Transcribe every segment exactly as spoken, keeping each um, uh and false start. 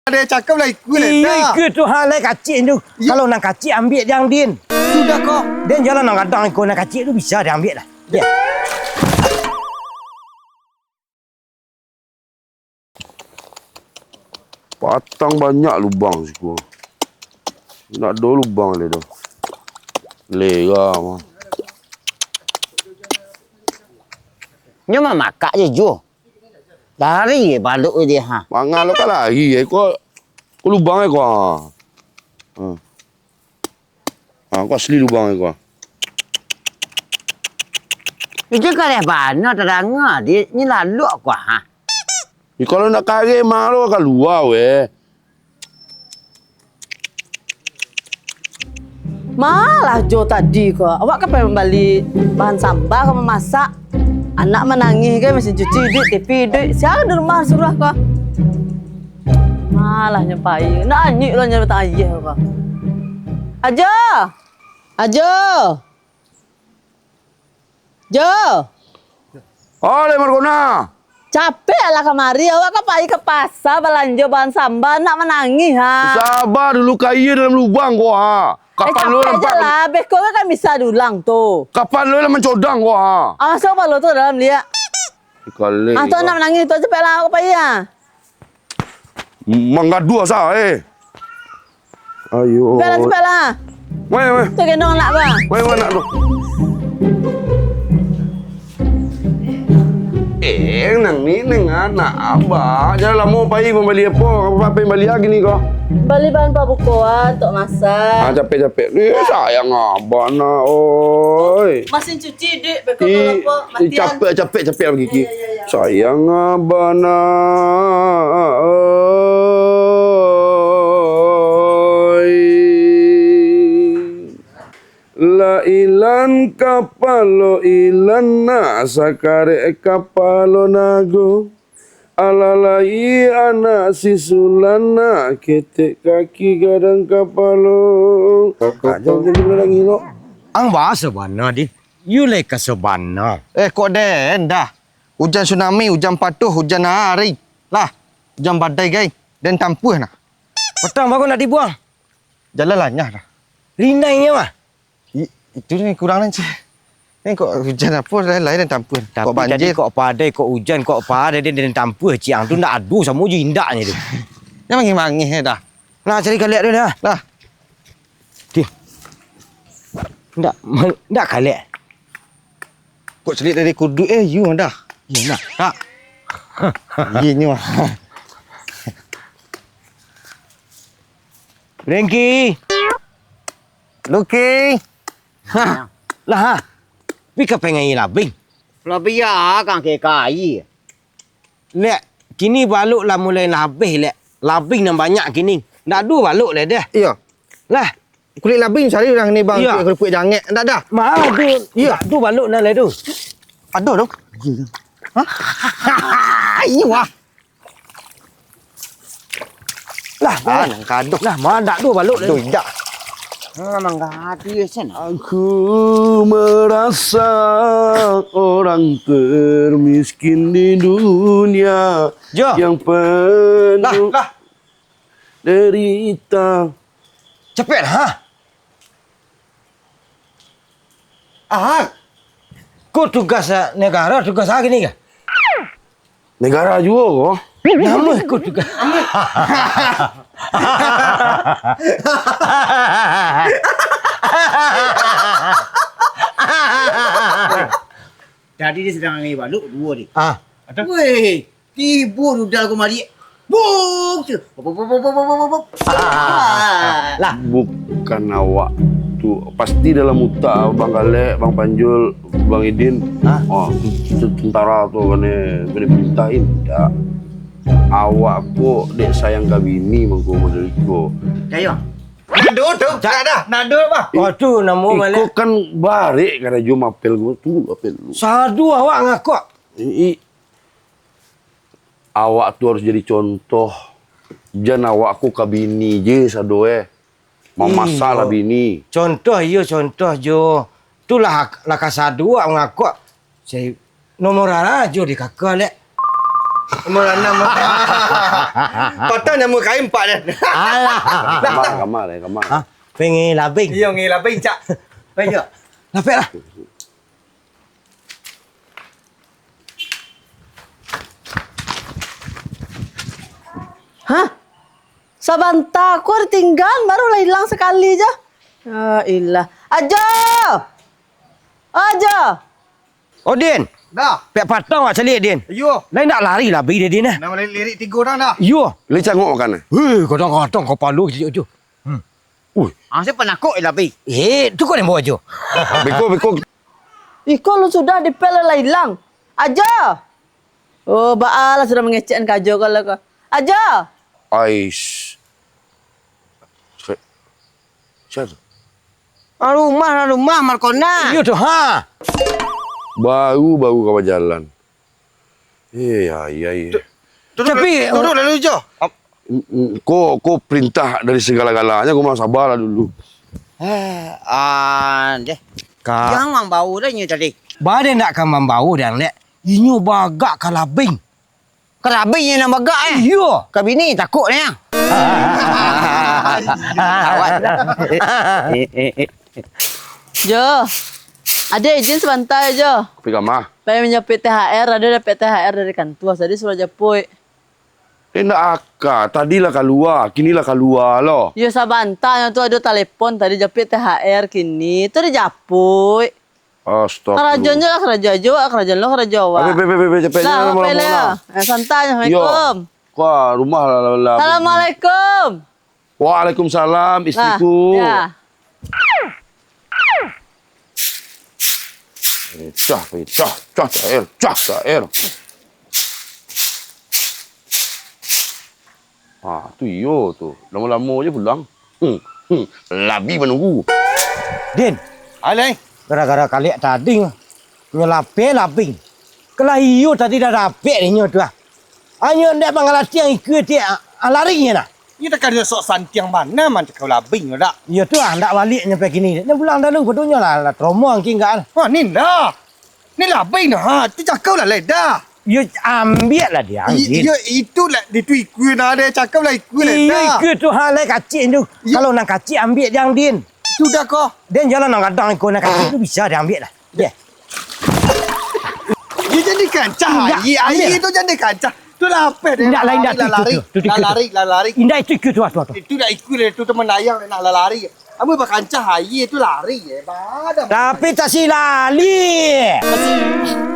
Ado cakap lah ikut lah, Iyo, dah. ikut tu ha, lai kacik tu. Iyo. Kalau nan kacik, ambiak dek ang, Din. Sudah kok. Din, jalan nan gadang iko, nan kacik tu bisa diambiak lah. Din. Patang banyak lubang siko. Ndak ado lubang lai doh. Lera mah. Nyo mamakak je, Jo. Lari baluik dia, ha. Mangan lo ka lari, eh, ko, ko lubang, eh, ko, ha. Ha. Ha, ko asli lubang, eh, ko. Itu kareh bana tadanga, di, ni lalok ko, ha. Ni kalau nak kareh, mah lo kalua, weh. Malah Jo tadi ko, awak ka pai mambali bahan samba ka mamasak. Anak manangih ka, masin cuci iduik, T V iduik. Sia di rumah suruah ko? Malah nyo pai. Nak anyuik lo nyo batang ayah ko. Ajo! Ajo! Jo! Oh, Lek Margona. Capek lah kamari, awak ka pai ka pasa balanjo bahan samba, nak manangih, ha. Saba dulu, kaia dalam lubang ko, ha. Eh, Kapan lo capek nampak aja lah, beko kan bisa dulang tu. Kapan lo lah mancodang ko, ha. Ah, so palo tu dalam liak. Kalek Ah, tu ko. Anak manangih tu, capek lah, awak ka pai, ha. Manggaduah sa, eh. Ayo. Cepatlah, cepatlah. Weh, weh. Tu gendong anak, Bang. Weh, weh, anak tu. Eh, nang ni, nang anak abah. Jan lamo pai mambali apo? Apo pai mambali lagi ni ko? Bali bahan pabukoan, tok masak. Ah, capek-capek. Eh, sayang abah nak, oi. Masin cuci, Dek. Beko Ih, lapok, ih, matian. Capek, capek, capek lagi, Ki. Ya, ya, ya, ya. Sayang abah nak, oi. Lah ilan kapalo ilan nak, sakarek kapalo nago. Alah lai anak sisulan nak, ketek kaki gadang kapalo. Ah, jan, jan, jan ulang elok. Ang bahaso bana, Di. Yu lai ka sabana. Eh, kok den dah. Ujan tsunami, ujan patuah, ujan ari. Lah, ujan badai gai. Den tampuah nah. Patang baru nak dibuang. Jalan lanyah dah. Rinai nyo mah. I-, itu ni kurang nan ceh. Ni kok ujan apo lai-lai den tampuah. Tapi kok banjir. Tadi kok padai, kok ujan, kok padai, den, den tampuah ciang tu ndak ado samo jo indaknyo tu. Jan mangih-mangih dah. Nah, cari kalek tu dah. Lah. Dih. Ndak, ndak kalek. Kok caliak dari kudu, eh, yu dah. Iyo nah. Tak. Iyo nyo. Rengki. Luki. Ha. Lah, ha. Pi ka pengai labing. Lah biar kan ke kai. Lek, kini balok lah mulai lah abih, Lek. Labing nan banyak kini. Ndak ado balok lai deh. Iyo. Lah. Kulik labing cari urang ni, Bang. Iyo. Kulik kerupuik jangek. Ndak ado. Ma ado. Iyo. Ndak ado balok nan lai tu. Ado tu. Hah? Iyo, wah. Lah, ah, nan kaduh. Lah, ma ndak ado balok lai. Aduh, indak. Ah, manggaduah, Sen. Aku merasa orang termiskin di dunia Jo. Yang penuh Lah, lah. Derita. Capek lah, ha? Ah. Ko tugas, ah, negara, tugas ah kini ka? Negara juo ko. Namo ko tugas? Tadi dia sadang ngai balok duo ni. Ah. Weh, tibo rudal ko mari. Buk! Buk, buk, buk. Ah. Lah. Bukan awak tu. Pasti dalam utak Bang Kalek, Bang Panjul, Bang Idin. Hah? Oh, tu, tu tentara tu kena, kena perintah indak. Awak ko dek sayang ka bini mangko model iko. Kayo. Nado tu, nado, bah. Oh, tu namo Iko malek. Kan barek karajo mapel ko tu, apel tu. Sadu awak ngakok. I, i, Awak tu harus jadi contoh. Jan awak ko ka bini je sado, eh. Mamasak lah bini. Iyo. Contoh, iyo, contoh jo. Tu lah, lah kasado awak mangakok. Sai, nomor ara jo di kaka, Lek. Nombor anam. Patang nyamuk kain empat dah. Alah. Kamar, kamar, eh, kamar. Hah? Pengen labing. Iyo, ngin labing, cak. Baik, cak. Lapek lah. Hah? Sabanta ko ditinggaan, baru lah ilang sakali jo. Ya ilah. Ajo! Ajo! Oh, Din. Dah. Pek patang awak caliak, Din. Iyo. Lai ndak lari labih dek Din, eh? Nah, lirik tigo urang dah. Iyo. Lai cangok makan, eh? Hei, kadang-kadang kapalo kecek tu. Hmm. Ui. Ah, sia panakuk je labih. Eh, tu kau yang bawa jo. Beko, beko. Iko lu sudah dipel lah ilang. Ajo! Oh, baa lah sudah mangecek ka Ajo ko lah ko. Ajo! Ais. Sia, sia tu? Ah, rumah lah, rumah, Markona. Iyo tu, ha. Baru, baru ka bajalan. Eh, ai, ai. Tu-, duduk Tapi, dulu, duduk dulu, Jo. Ap- Mm, mm, ko, ko perintah dari segala-galanya, ko mah sabarlah dulu. Eh, ah, deh. Ka- Jan mambao dah inyo tadi. Baa dek ndak ka mambao, Dang, lek? Inyo bagak ka labing. Ka labing inyo nan bagak, eh? Iyo. Ka bini takuk nyo. Awak. Jo. Ado izin sabanta, Jo. Pai ka ma? Pai manjapuik T H R, ado dapek T H R dari kantua, jadi suruah japuik. Eh, ndak aka, tadi lah kalua, kini lah kalua lo. Yo, sabanta nyo tu ado talepon tadi, japuik T H R kini, tu dijapuik. Astagfirullah. Karajo nyo lah karajo Ajo, karajo lo karajo awak. Ape, ape, ape, ape, capek nyo, lah, lamo-lamo lah. Eh, santai, Yo. Assalamualaikum. Wah, rumah lah, lah, lah. Assalamualaikum. Waalaikumsalam, istriku. Nah, ya. Cah, cah, cah, cair, cah, cair. Ah, tu iyo tu. Lamo-lamo je pulang. Hmm, hmm. Labi manunggu. Din. Alai. Gara-gara kaliak tadi, nyo lapeh labing. Kalah iyo tadi dah dapek dek nyo tu ah. Anyo ndak mangalatiang ikua tiak, ah, lari nyo nah. Iyo takah dia sok santiang bana mancakau labing tu dak? Iyo tu ah, ndak baliak nyampai kini. Nyo pulang dalu, padonyo lah, lah trauma angking kan. Wah, ni dah. Ni labing dah, ha. Tu cakau lah, lai dah. Yo, ambiak lah dia, I-, Din. Yo, itu lah, itu ikua nah, ada cakau lah ikua lah dah. Iyo, ikua tu ha, lai kacik tu. Iyo. Kalau nan kacik, ambiak dia, Din. Sudah ko. Din, jalan nan gadang ikua nan kacik tu bisa dia ambiak lah. Dia. Dia jadi kancah. Indak, aia, aia ambiak. Tu jadi kancah. Tu lah apa dia? Indak lah, indak, tu, tu, lari, tu, tu, tu, lah tu. Lari, lah lari. Indak, itu ikua tu, ah, tu, ah, tu. Itu dah ikua dia, tu teman ayang nak lah lari. Ambo bakancah aia tu lari, eh, badan. Tapi tasilali.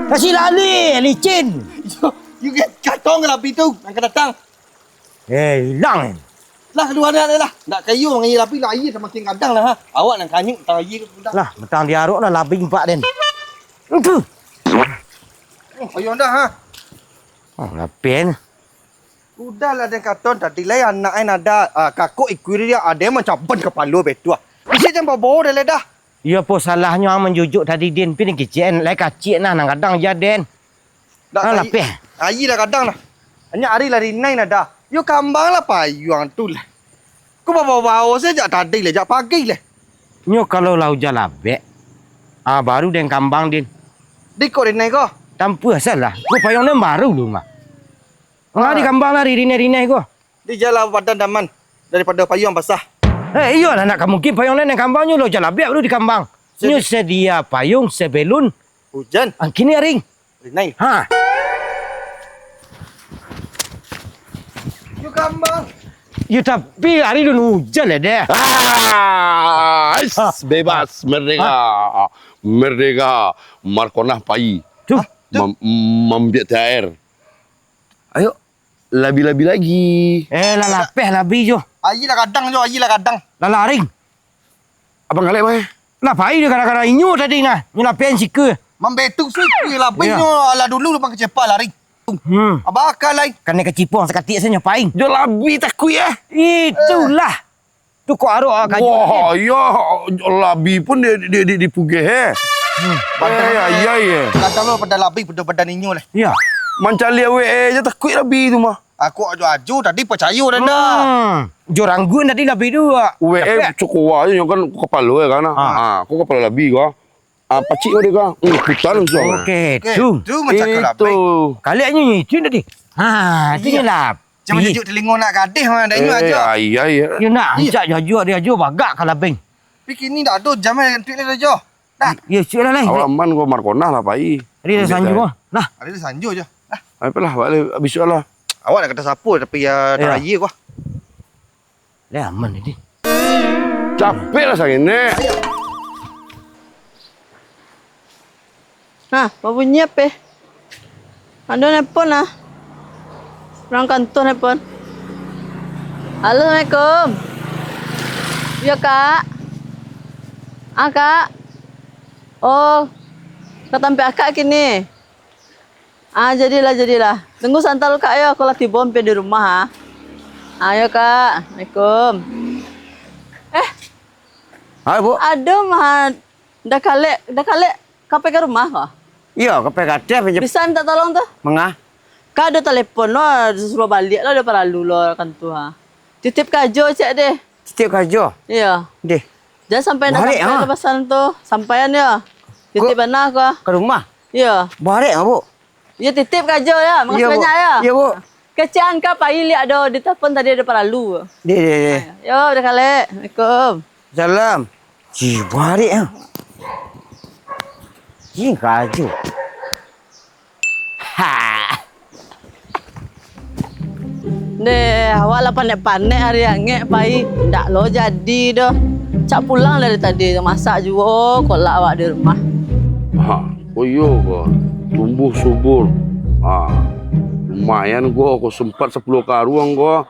Tasilali, licin. Yo, yo, katong labi tu, nan ka datang. Eh, ilang. Lah, kalua dah, dah, dah. Ndak kayo mangaia labi lah, aia samakin gadang lah, ha. Awak nan kanyut, tang aia tu dah. Lah, matang diarok lah, labi empat den. Aduh. Oh, ayo dah, ha. Oh, lapen. Udahlah, den katon tadi lai anak en ada, ah, kakok ikua dia, ada yang mancaban kapalo betuah. Isi jan babawa dah lai dah. Iyo, apo salahnyo ang manjujuk tadi, Din? Pin kicik, lai kacik nah, nan gadang ja, Den. Dah, ah, aia, lapeh. Aia dah gadang dah. Hanya ari lah rinai nah dah. Yo kambang lah payuang tu lah. Ko babawa-bawa sajo jak tadi lah, jak pagi lah. Nyo kalau lah ujan labek, ah, baru den kambang, Din. Di kok rinai ko? Tampua salah. Ko payuang den baru lu mah. Ah, di kambang lah, ri-, rinai-rinai ko. Di jalan badan daman daripado payuang basah. Eh, iyolah, nak ka mungkin payuang den nan kambang nyo lo ujan labek baru dikambang. Nyo sedia payuang sebelum ujan. Angkini aring. Rinai. Ha. Yo kambang. Yo, tapi ari lun ujan lah deh. Ah, ais, ha, bebas, ha, merdeka. Ha. Merdeka. Markonah pai. Tu. Hah? Tu. Mam-, mambiak T H R. Ayo, labi-labi lagi. Eh, lah lapeh labi jo. Aia lah gadang jo, aia lah gadang. Lah laring. Abang galak, Bang, eh? Lah pai dia gara-gara inyo tadi nah, nyo lapehan sika. Mambetu sika labi nyo, alah dulu bang kecepak lari. Hmm. Abang akal lai. Kanai kacipong sakatik sajo nyo pai. Jo labi takuik, eh? Itulah. Tu kok arok ah kajuik. Wah, iyo, labi pun di, di, di, dipugeh, eh. Hmm. Eh, ayai, eh. Kadang lo pada labi, pada badan inyo lah. Iyo. Mancaliak awek, eh, je takuik labi tu mah. Aku ajo-ajo tadi pacayo dah dah. Hmm. Jo ranggun tadi labi tu, ah. Weh, eh, cukup wah je, kan kapalo, eh, kan. Ah. Ah, aku kapalo labi ko. Ah, pacik ko dia ko. Hmm, putar langsung. Oke, tu. Tu macam itu. Kaliaknyo itu tadi. Ha, tu je lah. Macam Pi. Jajuk telingo nak gadih mah, dah inyo Eh, ajo. Iya, iya. Yo nak Iya. Ancak jajuk dia ajo bagak ka labeng. Tapi kini dak ado jam eh, duit ni dah jo. Dah. Yo, sudah lah. Awak aman ko Markonah lah pai. Hari dah sanjo ko. Nah. Hari dah sanjo je. Dah. Apalah, balik bisuak lah. Awak nak kata siapa tapi ya Iya. Taraya ko. Dah aman ni. Capek lah sanginek. Nah, babunyi ape? Ado nelpon lah. Urang kantua nelpon. Halo, assalamualaikum. Iyo, Kak. Ah, Kak. Oh, ka tampek akak kini. Ah, jadilah, jadilah. Tunggu sabanta lu, Kak, yo. Ko lah tibo ampia di rumah, ah. Ah, yo, Kak. Assalamualaikum. Eh. Hai, Bu. Ado mah. Dah kalek, dah kalek ka pai ka rumah ko? Iyo, ka pai ka ateh, pinjam. Bisa minta tolong tu? Manga? Ka ado telepon lo, disuruah baliak lo, ado paralu lo kan tu, ha. Titip karajo cek deh. Titip karajo? Iyo. Deh. Jan sampai dah Balik, sampai ha? Dah pasan tu. Sampaian yo. Titip Ko-, bana ko. Ka rumah? Iyo. Barek ah, Bu? Yo, titip karajo yo. Makasih Iyo, Bu. Banyak yo. Iyo, Bu. Kecek an ka pai liak ado di telepon tadi ado paralu. Deh, deh, deh. Yo, dah kalek. Assalamualaikum. Salam. Cih, barek ah. Cih, karajo. Ha. Deh, awak lah panek-panek ari angek pai. Ndak lo jadi doh. Cak pulang dari tadi, masak juo kolak awak di rumah. Ha, oh iyo ko. Tumbuh subur. Ha, lumayan ko, ko sempat sapuluah karuang ko.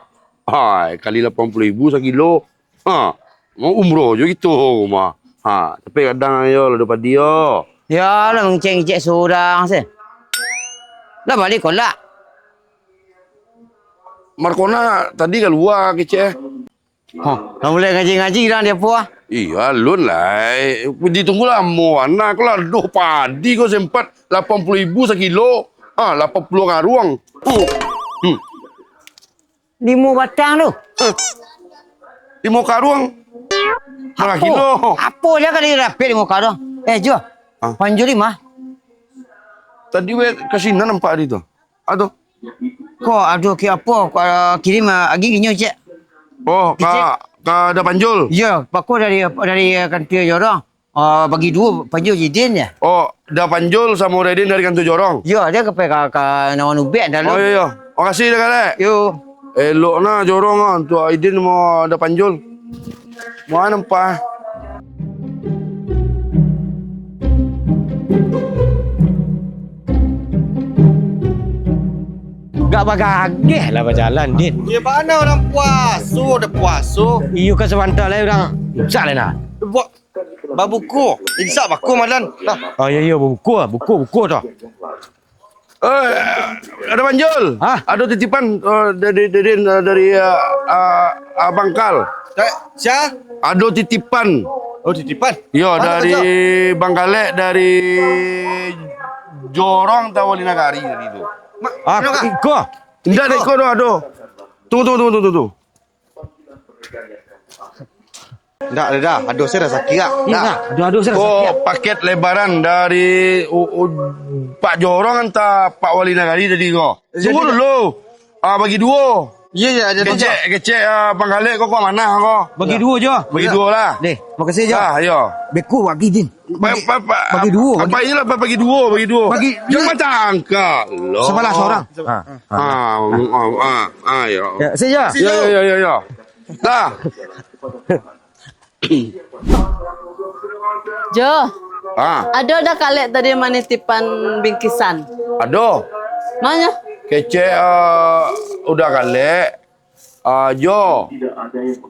Hai, kali lapan puluah ribu sakilo. Ha, mau umroh jo kito mah. Ha, tapi kadang yo lah padi yo. Yo lah mangecek-ngecek surang se. Lah baliak kolak. Markona tadi kalua kecek. Ha, lah mulai ngaji-ngaji dah dia puah. Iyo, alun lah. Ditunggu lamo bana ko lah, aduh, padi ko sempat lapan puluah ribu sakilo. Ha, lapan puluah karuang. Hmm. Hmm. Limo batang tu. Eh. Limo karuang. Bara kilo? Apo je kali dapek limo karuang. Eh, Jo. Ha? Panjul di ma? Tadi weh ka sinan nampak di tu. Ah, tu. Ko ado ki apo? Ko, ah, kirim, ah, agi inyo cek. Oh, ka, ka Da Panjul? Iyo, pako dari, dari, ah, kantua Jorong. Ah, bagi duo, Panjul Idin ya? Oh, Da Panjul samo Redin dari kantua Jorong? Iyo, dia ka pai ka, ka Nawan Ubek dah. Oh, lo. Iyo, iyo. Makasih Da Kalek. Yo. Elok nah Jorong ah, untuak Idin samo Da Panjul. Mua nampak. Gak bagageh lah bajalan, Din. Iyo, bana urang puaso, dah puaso. Iyo, kan sabanta lai urang imsak lai nah. Buat Babuko. Insak bako madan. Lah. Oh, iyo, iyo, babuko, buko, buko tu. Eh, Da Panjul. Hah? Ado titipan, eh, dari, dari, dari, eh, eh, Abang Kal. Eh, sia? Ado titipan. Oh, titipan? Iyo, dari Bang Kalek, dari Jorong Tawali Nagari tadi tu. Ah, iko. Indak, iko tu ado. Tunggu, tunggu, tunggu, tunggu, tunggu. Ndak, ado, ado se rasaki, ah. Iyo, ndak. Ado, ado se rasaki, ah. Ko paket lebaran dari u-, u-, Pak Jorong antah Pak Wali Nagari tadi ko. Tunggu dulu. Ah, bagi duo. Iyo, iyo, ado tu. Kecek, kecek, ah, Bang Kalek ko, ko amanah ko. Bagi duo Jo. Bagi duo lah. Deh, makasih Jo. Ah, iyo. Beko bagi, Din. Bagi, bagi duo, bagi. Apa inilah, bagi duo, bagi duo. Bagi. Jangan macam angka lo. Sabalah surang. Ah, ah, ah, ah, iyo. Ya, sini Jo. Iyo, iyo, iyo, iyo. Lah. Jo. Ah. Ado Da Kalek tadi manitipan bingkisan? Ado. Manyo? Kecek, ah, Da Kalek. Ah, Jo,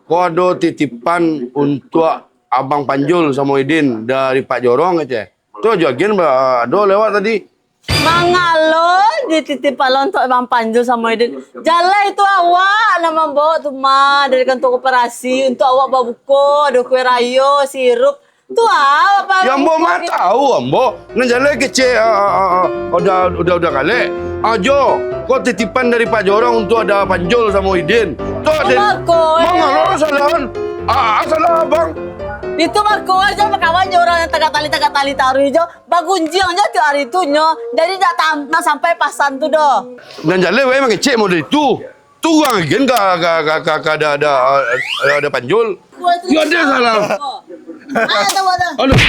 ko ado titipan untuak Abang Panjul samo Idin dari Pak Jorong, kecek. Tu Jo agian ba-, ado lewat tadi. Mangalo dititipan lo untuak Abang Panjul samo Idin. Jaleh tu awak nan mambaok tu mah dari kantua koperasi untuak awak babuko, ado kue rayo, sirup. Tu ah, Bapak. Ya, ambo mah tahu, ambo. Nan jaleh kecek, ah, ah, ah, ah, Da, Da, Da Kalek. Ah, Jo, ko titipan dari Pak Jorong untuak Da Panjul samo Idin. Tu, Din. Mangko, eh? Mangalo salah, kan? Ah, ah, salah, Bang. Itu mako aja bakawan jo urang nan tagak tali, tagak tali taruih jo, bagunjiang jo tiok ari tu nyo. Jadi dak tam-, nak sampai pasan tu doh. Nan jaleh wae mangecek model itu. Tu urang agen ka, ka, ka, ka, ka ada, ada, ada, ada panjul. Yo, ada salah. Ah, tahu ada. Aduh.